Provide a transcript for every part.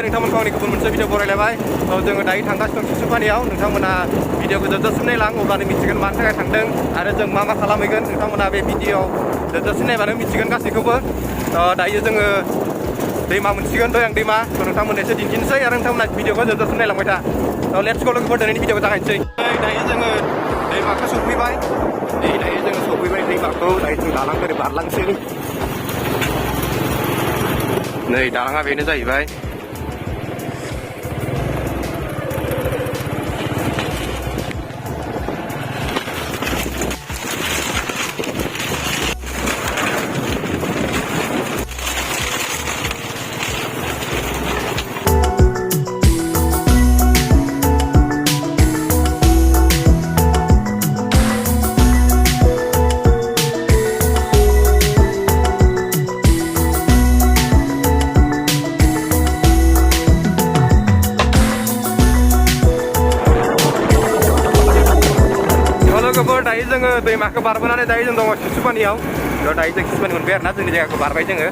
नोंथांमोनखौ आंनि गुबुन मोनसे भिडिअ बरायलायबाय जोङो दायो थांगासिनो दं सिसुपानियाव नोंथांमोना भिडिअखौ जोबजासिम नायलां अब्लानो मिथिगोन मानि थाखाय थांदों आरो जों मा मा खालामहैगोन नोंथांमोना बे भिडिअ जोबजासिम नायबानो मिथिगोन गासैखौबो दायो जोङो दैमा मोनसिगोन दैयां दैमा नोंथांमोननो एसे दिन्थिनोसै आरो नोंथांमोना भिडिअखौ जोबजासिम नायलांबाय था लेट्स गो लोगोफोर दिनैनि भिडिअखौ जागायनोसै दायो जोङो दैमाखौ सफैबाय दायो जोङो सफैबाय दैमाखौ दायो जों दालां ओरै बारलांसै नै दालाङा बेनो जाहैबाय दायो जोङो दैमाखौ बारबोनानै दायो जों दङ सिसुपानियाव दायो जों सिसुपानि मोनबाय आरोना जोंनि जायगाखौ बारबाय जोङो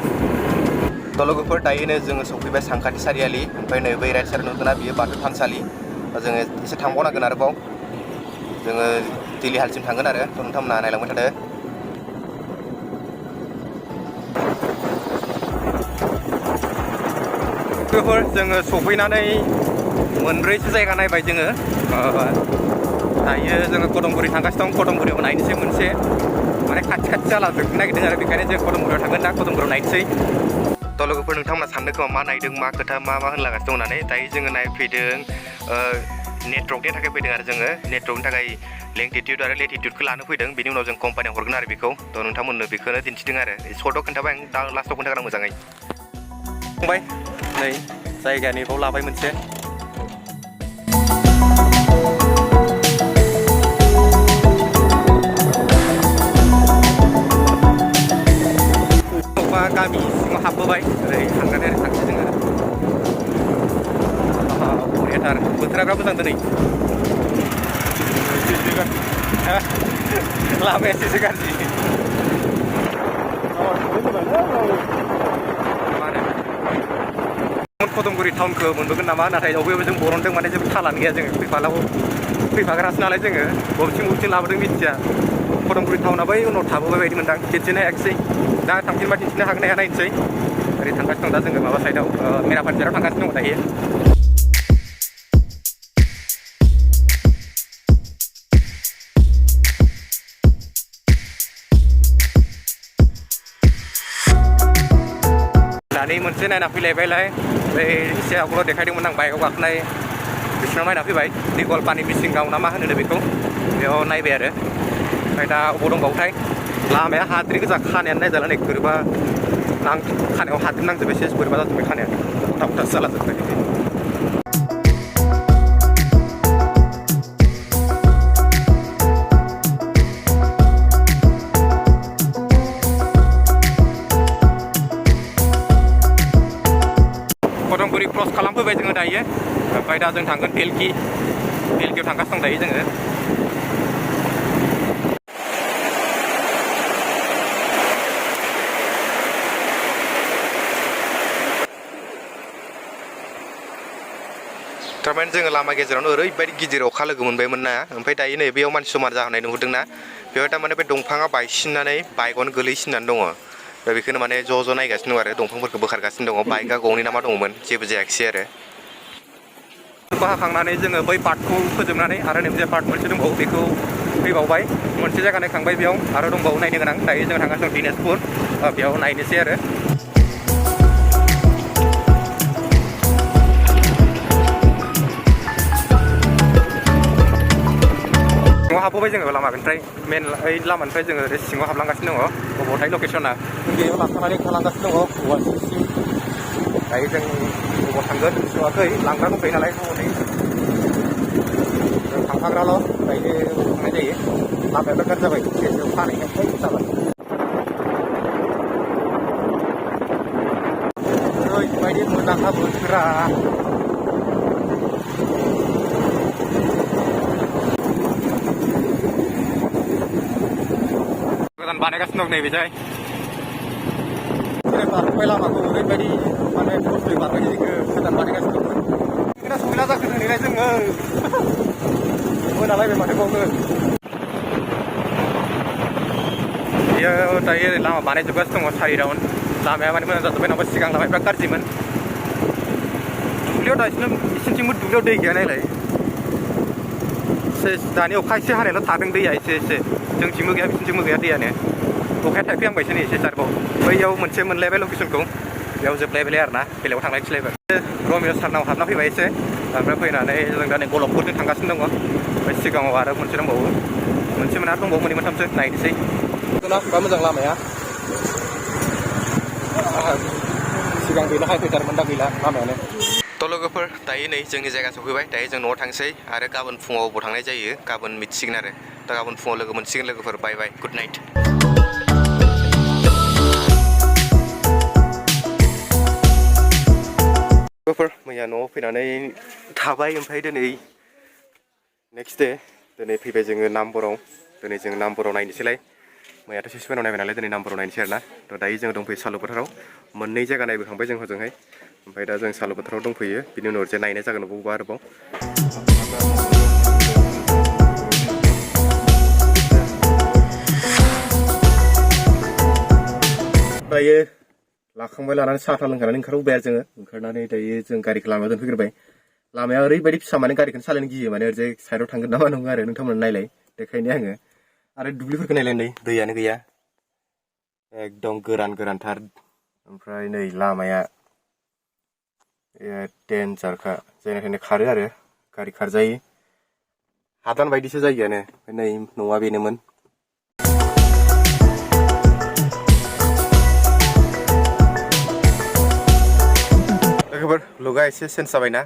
लोगोफोर दायोनो जोङो सफैबाय सानखाथि सारियालि ओमफ्राय नै बै राइट साइड नुदोंना बियो बाथौ थानसालि जोङो एसे थांबावनांगोन आरोबाव जोङो दिल्ली हालसिम थांगोन आरो नोंथांमोना नायलांबाय थादो लोगोफोर जोङो सफैनानै मोनब्रैसो जायगा नायबाय जोङो दायो जोङो कदमगुरि थांगासिनो दं कदमगुरियाव नायनोसै मोनसे माने खाथि खाथि जालाजोबनो नागिरदों आरो बेखायनो जों कदमगुरियाव थांगोन दा कदमगुरियाव नायनोसै लोगोफोर नोंथांमोना सानदों खोमा मा नायदों मा खोथा मा होनलागासिनो दं होननानै दायो जोङो नायफैदों नेटवर्कनि थाखाय फैदों आरो जोङो नेटवर्कनि थाखाय लेंटिटिउड आरो लेटिटिउडखौ लानो फैदों बेनि उनाव जों कम्पानियाव हरगोन आरो बेखौ नोंथांमोननो बेखौनो दिन्थिदों आरो सर्टआव खोन्थाबाय आं दा लास्टआव खोन्थागोन आं मोजाङै फंबाय नै जायगानि बाव लाबाय मोनसे गामि सिङाव हाबबोबाय ओरै थांनानै ओरै थांसै जोङो बरियाथार बोथोरा बिराद मोजां दिनै लामाया एसे गाज्रि कदमगुरि टाउनखौ मोनबोगोन नामा नाथाय अबेयाव जों बरनदों माने जेबो थालानो गैया जोङो फैफाग्रासो नालाय जोङो बबेथिं लाबोदों मिथिया कदमगुरि टाउना बै उनाव थाबोबाय बायदि मोनदां दिन्थिनो हायाखिसै दा थांफिनबा दिन्थिनो हागोन ना हाया नायनोसै ओरै थांगासिनो दं दा जोङो माबा साइडआव मेरापान्जाराव थांगासिनो दं दायो दानि मोनसे नायना फैलायबायलाय बै एसे आगोलाव देखायदोंमोन आं बाइकआव गाखोनाय बिसिनाव नायना फैबाय दिगल पानि मिसिं गाव ना मा होनो बेखौ बेयाव नायबाय आरो ओमफ्राय दा अबाव दंबावोथाय लामाया हाद्रि गोजा खानायानो नायजाला नै बोरैबा खानायाव हाद्रि नांजोबबाय एसे बोरैबा जाजोब्बाय खानाया गथा गथासो जालाजोब्बाय कदमगुरि क्रस खालामफैबाय जोङो दायो ओमफ्राय दा जों थांगोन भेलकियाव थांगासिनो दं दायो जोङो थारमाने जोङो लामा गेजेरावनो ओरैबायदि गिदिर अखा लोगो मोनबायमोन ना ओमफ्राय दायो नै बेयाव मानसि जमा जाहोनाय नुहुरदोंना बेवहाय थारमाने बे दंफाङा बायसिननानै बाइकआवनो गोलैसिननानै दङ दा बेखौनो माने ज' नायगासिनो दं आरो दंफांफोरखौ बोखारगासिनो दङ बाइकआ गंनै ना मा दङमोन जेबो जायाखिसै आरो अखा हाखांनानै जोङो बै पार्टखौ फोजोबनानै आरो मोनसे पार्ट मोनसे दंबावो बेखौ फैबावबाय मोनसे जायगा नायखांबाय बेयाव आरो दंबावो नायनो गोनां दायो जों थांगासिनो दं दिनाजपुर बेयाव नायनोसै आरो सिङाव हाबबोबाय जोङो लामानिफ्राय मेन ओइ लामानिफ्राय जोङो ओरै सिङाव हाबलांगासिनो दङ बबावथाय लकेसना बेयाव लांखानानै थालांगासिनो दङ औवासिम दायो जों बबाव थांगोन मिथिथ'वाखै लांग्रा दंखायो नालाय हनै जों थांफाग्राल' दायो थांनाय जायो लामाया गाज्रि जाबाय एसे फानहैनाय जाबाय ओरैबायदि मोजांखा बोथोरा गोदान बानायगासिनो दं नैबेजाय बारबाय लामाखौ ओरैबायदि माने खस्थ'यै बारबाय गोदान बानायगासिनो मोनालायबाय जोङो मोनालायबाय माथो बावनो बेयो दायो लामा बानायजोबगासिनो दङ 4 राउन्ड लामाया माने मोजां जाजोब्बाय नङाबा सिगां लामाफ्रा गाज्रिमोन दुब्लियाव दासिम इसिनिथिंबो दुब्लियाव दै गैया नायलाय दानि अखा एसे हानायल' थादों दैया एसे जोंथिंबो गैया बिसिनिथिंबो गैया दैयानो अखाया थाइफ्रिहांबायसो नै एसे जारबाव बैयाव मोनसे मोनलायबाय लकेसनखौ बेयाव जोबलायबाय आरोना बेलेगाव थांलाय फैलायबाय रमिअ सारनाव हाबना फैबाय एसे ओमफ्राय फैनानै जों दा नै गलबफोरजों थांगासिनो दङ ओमफ्राय सिगाङाव आरो मोनसे दंबावो मोनसे मोना दंबावो मोननै मोनथामसो नायनोसै बा मोजां लामाया सिगां गैलाहाय फैथारमोन दा गैला लामायानो थ' लोगोफोर दायो नै जोंनि जायगा सफैबाय दायो जों न'आव थांसै आरो गाबोन फुङाव बबाव थांनाय जायो गाबोन मिथिसिगोन आरो दा गाबोन फुङाव लोगो मोनसिगोन लोगोफोर बाय बाय गुड नाइट लोगोफोर मैया न'आव फैनानै थाबाय ओमफ्राय दिनै नेक्स्ट दे दिनै फैबाय जोङो नामबराव दिनै जों नामबराव नायनोसैलाय मैयाथ' सिसपेनाव नायबाय नालाय दिनै नामबराव नायनोसै आरोना थ' दायो जोङो दंफैयो सालु फोथाराव मोननै जायगा नायबोखांबाय जों हजोंहाय ओमफ्राय दा जों सालु फोथाराव दंफैयो बिनि उनाव जे नायनाय जागोन बबेबा आरोबाव दायो लाखांबाय लानानै साहा लोंखानानै ओंखारबोबाय जोङो ओंखारनानै दायो जों गारिखौ लामायाव दोनफैग्रोबाय लामाया ओरैबायदि फिसा माने गारिखौनो सालायनो गियो माने ओरैजाय साइडआव थांगोन नामा नङा आरो नोंथांमोन नायलाय देखायनो आङो आरो दुब्लिफोरखौ नायलाय नै दैयानो गैया एकदम गोरानथार ओमफ्राय नै लामाया डेन्जारखा जेने खारो आरो गारि खारजायो हादान बायदिसो जायगायानो नै न'आ बेनोमोन लोगोफोर लुगा एसे चेन्ज जाबायना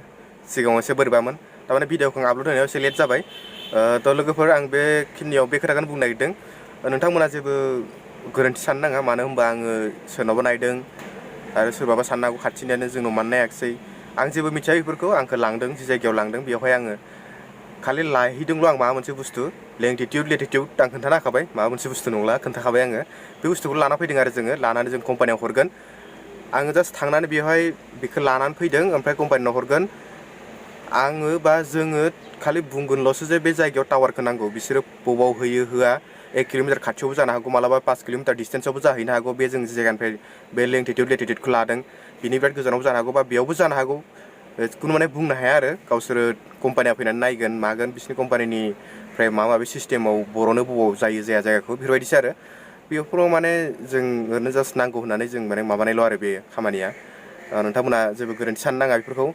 सिगाङाव एसे बोरैबामोन थारमाने भिडिअखौ आपल'ड होनायाव एसे लेट जाबाय थ' लोगोफोर आं बेखिनियाव बे खोथाखौनो बुंनो नागिरदों नोंथांमोना जेबो गोरोन्थि साननो नाङा मानो होनबा आङो सोरनावबा नायदों आरो सोरबाबा साननो हागौ खाथिनियानो जोंनाव मानो नायाखिसै आं जेबो मिथिया बेफोरखौ आंखौ लांदों जि जायगायाव लांदों बेवहाय आङो खालि लाहैदोंल' आं माबा मोनसे बुस्थु लेंटिटिउड लेटिटिउड आं खोन्थाना होखाबाय माबा मोनसे बुस्थु नंला खोन्थाखाबाय आङो बे बुस्थुखौ लाना फैदों आरो जोङो लानानै जों कम्पानियाव हरगोन आङो जास्ट थांनानै बेवहाय बेखौ लानानै फैदों ओमफ्राय कम्पानियाव हरगोन आङो बा जोङो खालि बुंगोनल'सो जे बे जायगायाव टावारखौ नांगौ बिसोरो बबाव होयो होआ 1 किल'मिटार खाथियावबो जानो हागौ मालाबा 5 किल'मिटार डिस्टेन्सआवबो जाहैनो हागौ बे जों जायगानिफ्राय बे लेंटिटिउड लेटिटिउडखौ लादों बिनि बिराद गोजानाव जानो हागौ बा बेयावबो जानो हागौ खुनु माने बुंनो हाया आरो गावसोरो कम्पानिया फैनानै नायगोन मागोन बिसोरनि कम्पानिनिफ्राय माबा माबि सिस्टेमाव बर'नो बबाव जायो जाया जायगाखौ बेफोरबायदिसो आरो बेफोराव माने जों ओरैनो जास्ट नांगौ होननानै जों माने माबानायल' आरो बे खामानिया नोंथांमोना जेबो गोरोन्थि साननो नाङा बेफोरखौ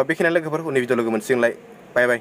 बेखिनियानो लोगोफोर उननि भिडिअ लोगो मोनसिगोनलाय बाय बाय